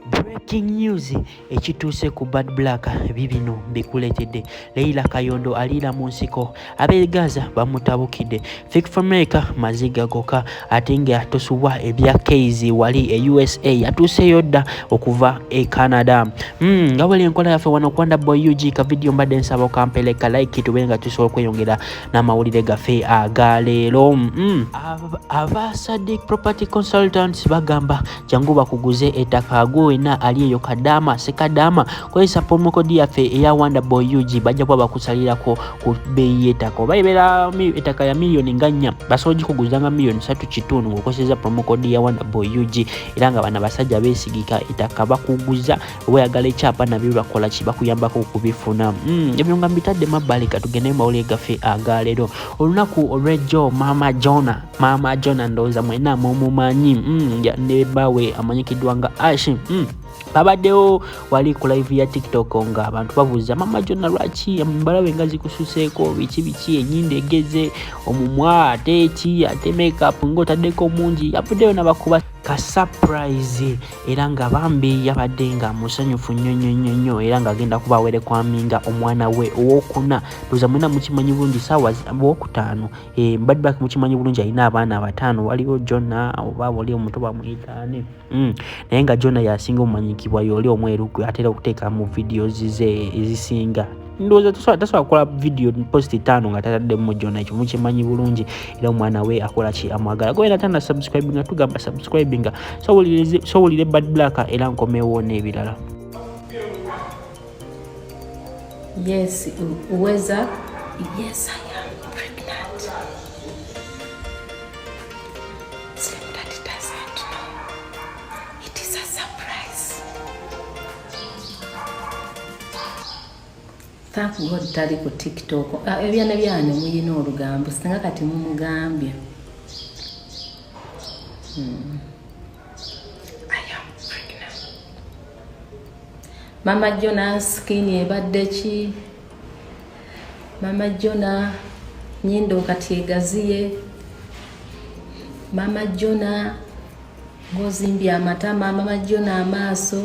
Breaking news ekituuse ku Bad Black bibino mbikuleetedde. Leila Kayondo aliira mu nsiko, ab'e Gaza bamutabukidde. Fik Fameica maziga goka ate nga tosubwa ebya Kayz wali e USA yatuuseyo dda okuva e Canada. Nga wali enkola yaffe wano Kwanda Boy UG ka video mbadde nsaba okampeleka like tube nga tusobola okweyongera n'amawulire gaffe aga leero. Aba Sadiq Property Consultants bagamba jangu bakuguze ettaka gwe wena ali eyo Kadaama Sekadaama kozesa promo code yaffe eya Wonder Boy UG bajja kuba bakusalirako ku bbeeyi y'ettaka oba ebeera ettaka ya miliyoni nga nnya basobola ogikuguza nga miliyoni ssatu kitundu ng'okozesa promo code ya Wonder Boy UG era nga bano abasajja beesigika ettaka bakuguza oba oyagala ekyapa nabyo bakola ki bakuyambako okubifuna. Ebyo nga mbitadde mabbali katugende mu mawulire gaffe aga leero olunaku olw'ejjo Maama Jona Maama Jona ndowooza mwena mumumanyi ne bbaawe amanyikiddwa nga Ash. Babaddewo wali ku live ya TikTok nga abantu babuuza Maama Jona lwaki embalabe nga zikususeeko biki biki ennyindo egeze omumwa ate ki ate makeup ng'otaddeko mungi yavuddeyo n'abakuba ka surprise era nga bambi yabadde nga musanyufu nnyo nnyo nnyo nnyo era ng'agenda kuba awerekwaminga omwana we owokuna ndowooza mwena mukimanyi bulungi saawa owokutaano. Bad Black mukimanyi bulungi alina abaana abataano waliwo Jona oba wali omuto bamuyita ani. Naye nga Jona yasinga omumanyikibwa y'oli omweru gwe atera okuteeka mu videos ze ezisinga ndowooza tasobola kukola video post ttaano nga tataddemu Jona ekyo mukimanyi bulungi era omwana we akola ki amwagala gwe tana subscribe nga tugamba subscribe nga sowulire Bad Black era nkomewo n'ebirala. Yes, Uweza. Yes, I am pregnant. Slim Daddy doesn't know. It is a surprise. Thank God tali ku TikTok. Ebyana byane muyina olugambo singa kati mumugambye. I am pregnant. Mama Jona skin ebadde ki? Mama Jona nyindo kati egaziye. Mama Jona ngozimbye amatama. Mama Jona amaaso.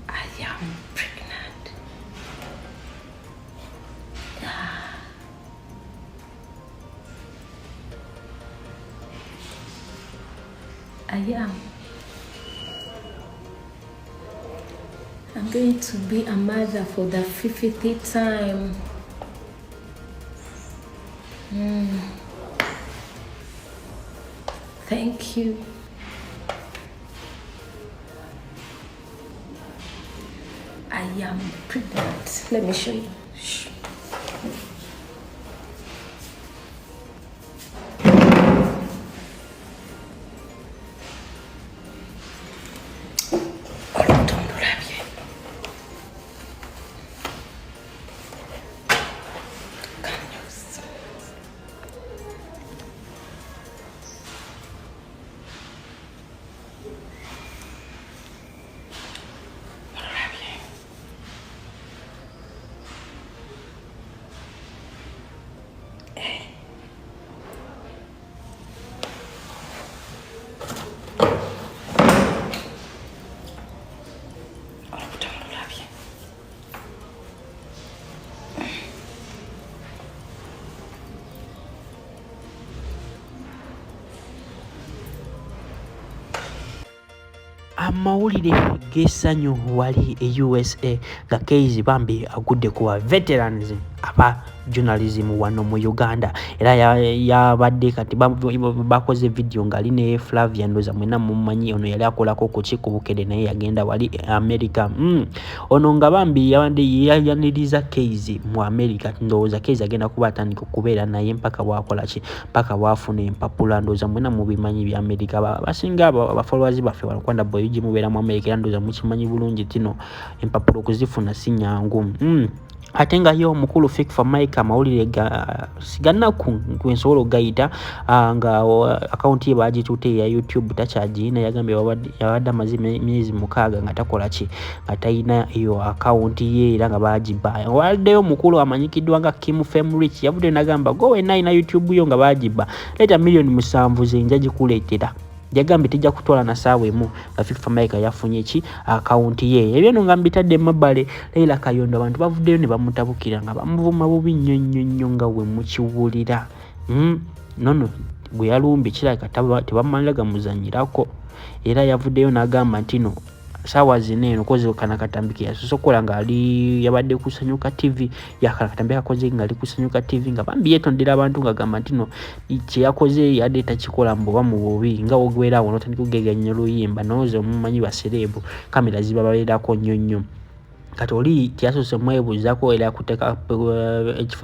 I am pregnant. I am. I'm going to be a mother for the 50th time. Thank you. I am pregnant. Let me show you. Shh. Amawulire g'essanyu wali e USA nga Kayz bambi agudde ku ba veterans aba journalism wano mu Uganda era yabadde kati bakoze video ng'ali ne Flavia ndowooza mwenna mumumanyi ono yali akolako ku ki ku Bukedde naye yagenda wali e America. Ono nga bambi yabadde yayaniriza Kayz mu America ndowooza Kayz agenda kuba atandika okubeera naye mpaka bw'akola ki mpaka bw'afuna empapula ndowooza mwenna mubimanyi bya America abasinga aba followers baffe wano Kwanda Boy UG mubeera mu America era ndowooza mukimanyi bulungi tino empapula okuzifuna si nyangu. Ate nga ye omukulu Fik Fameica amawulire ga sigannaku gwe nsobola okugayita, nga akawunti ye baagitutte eya YouTube takyagirina yagambye yabadde amaze emyezi 6 nga takola ki nga talina eyo akawunti ye era nga baagibba. Waddeyo omukulu amanyikiddwa nga Kim Femrich yavuddeyo n'agamba gwe wenna alina YouTube yo nga baagibba leeta miliyoni 7 ze nja gikuleetera. Yagambye tejja kutwala na saawa emu nga Fik Fameica yafunye ki akawunti ye. Ebyo no nga mbitadde emabbali, Leila Kayondo abantu bavuddeyo ne bamutabukira nga bamuvuma bubi nnyo nnyo nnyo nga we mukiwulira. Nono bwe yalumbye kirabika tebamalira gamuzannyirako, era yavuddeyo n'agamba nti no saawa zino eno kozi kana katambi ke yasoose okukola ng'ali yabadde ku Sanyuka TV, yakana katambi kakoze ng'ali ku Sanyuka TV nga bambi yeetondera abantu ng'agamba nti no kye yakoze yadde takikola mu buba mu bubi, nga wogwera awo n'otandika okugeganya oluyimba n'oza omumanyi basereebu kamera zibababeerako nnyo nnyo. Kati oli teyasoose mwebuuzaako era kuteeka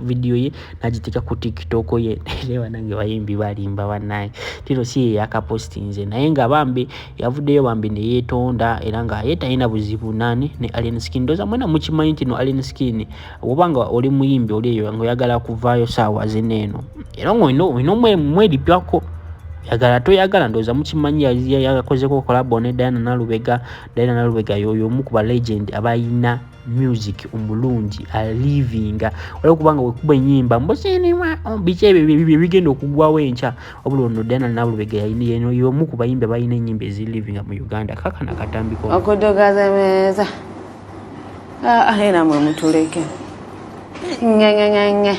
vidiyo ye n'agiteeka ku TikTok ye. Naye bannange bayimbi balimba bannange, tino si ye yakapositinze, naye nga bambi yavuddeyo bambi ne yeetonda era nga ye talina buzibu nani ne Alien Skin. Ndowooza mwena mukimanyi nti no Alien Skin oba nga oli muyimbi oli eyo ng'oyagala kuvaayo saawa zino eno era ng'olina omweripyako yagala toyagala, ndowooza mukimanyi yakozeko collabo ne Diana Nalubega. Diana Nalubega y'oyo omu ku ba legend abalina music omulungi alivinga, waliwo kubanga wekuba ennyimba mbusinima biki ebyo ebigenda okugwawo enkya, wabula ono Diana Nalubega y'omu ku bayimbi abalina ennyimba ezilivinga mu Uganda. Kakana katambiko okudugaza meza era mwe mutuleke ngengengenge.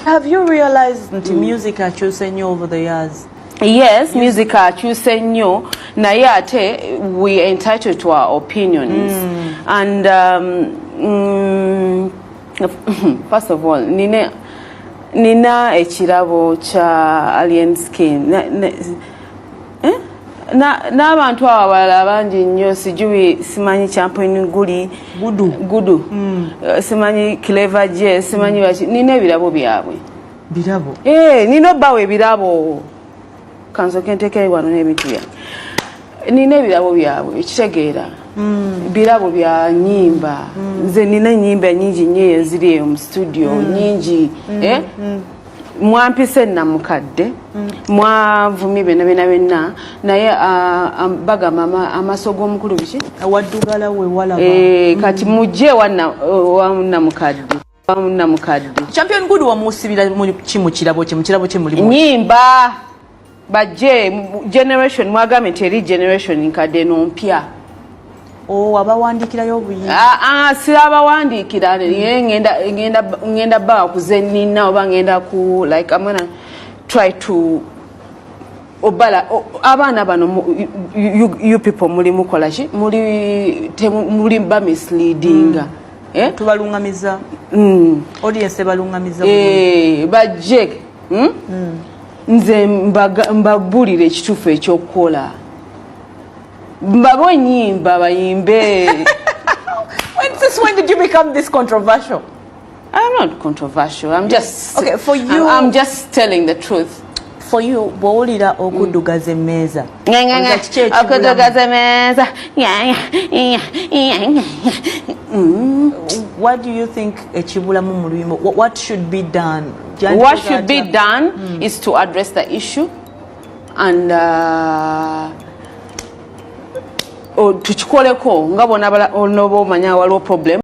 Have you realized nti music akyuse nnyo over the years? Yes, music akyuse nnyo, naye ate we are entitled to our opinions. And first of all, nina ekirabo kya Alien Skin eh? N'abantu abo abalala bangi nnyo, sijui simanyi Champion Guli. Gudu. Gudu. Simanyi Clever J, simanyi baki, nina ebirabo byabwe. Birabo? Eh, nina obbawa ebirabo. Kansoke ntekeyo wano n'ebintu byange. Nina ebirabo byabwe, ekitegeera birabo bya nyimba. Nze nina enyimba nyingi nnyo eziri eyo mu studio, nyingi. Eh? Mwampise namukadde, mwavumye byonna byonna byonna, naye bagamba amaaso g'omukulu biki? Waddugala we walaba. Eh, kati mujje wa namukadde, wa namukadde. Champion Good wamusibira ki mu kirabo kye? Mu kirabo kye mulimu? Nyimba bajje generation, mwagambye nti eri generation nkadde nompya. Oh, abawandiikirayo obuyimba? Ah, ah, sirabawandiikira, naye ngenda bawa kuze nina oba ngenda ku, like, I'm gonna try to obala abaana bano you people muli mukola ki, muli muli ba misleadinga, eh? Tubalungamiza. Audience ebalungamiza. Eh, bajje, Nze mbabulire ekituufu ekyokukola, mbabe enyimba bayimbe. Since when did you become this controversial? I'm not controversial. I'm just Okay, for you- I'm just telling the truth. For you, bw'owulira okuddugaza emmeeza, olowooza kiki ekibulamu? Okudugaza emmeeza. What do you think ekibulamu mu luyimba? What should be done? What should be done is to address the issue and tukikoleko nga bona noba omanya waliwo problem.